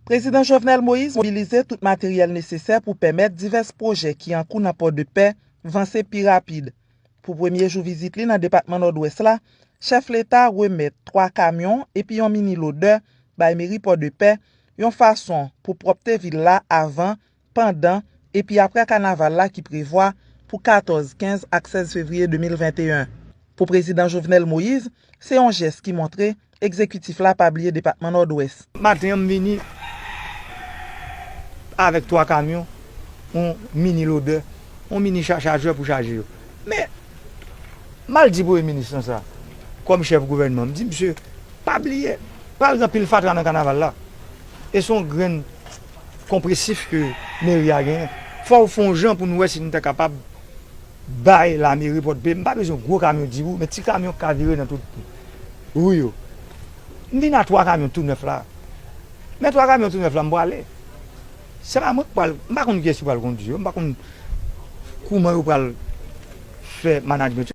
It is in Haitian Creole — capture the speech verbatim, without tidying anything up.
Prezidan Jovenel Moïse mobilize tout materyèl nesesè pou pèmèt divès pwojè ki an kou nan Pòdepè vanse pi rapid. Pou premye jou vizit li nan depatman Nòdwès la, chèf leta remèt twa kamyon epi yon mini lodè bay meri Pòdepè, yon fason pou pwòpte vil la avan, pandan epi aprè kanaval la ki prevwa pou katòz, kenz ak sèz fevriye de mil venteyen. Pou prezidan Jovenel Moïse, se yon jès ki montre egzekitif la pa bliye depatman Nòdwès. Maten an, m vini avèk twa kamyon, yon mini lodè, yon mini cha-, chajè pou chaje yo. Men, m al di premye minis lan sa, kòm chèf gouvènman, m di, "Misye, pa bliye, pa vin anpil fatra nan kanaval la." E se yon grenn konpresif ke meri a genyen. Fò w fè yon jan pou nou wè si nou ta kapab bay lameri Pòdepè. M pa bezwen gwo kamyon di wou, men ti kamyon k ka vire nan tout ri yo. M vin a twa kamyon tou nèf la. Men twa kamyon tou nèf la, m prale. Se pa mwen k pral, m pa konn kiyès ki pral kondui yo, m pa konn kouman yo pral fè management yo.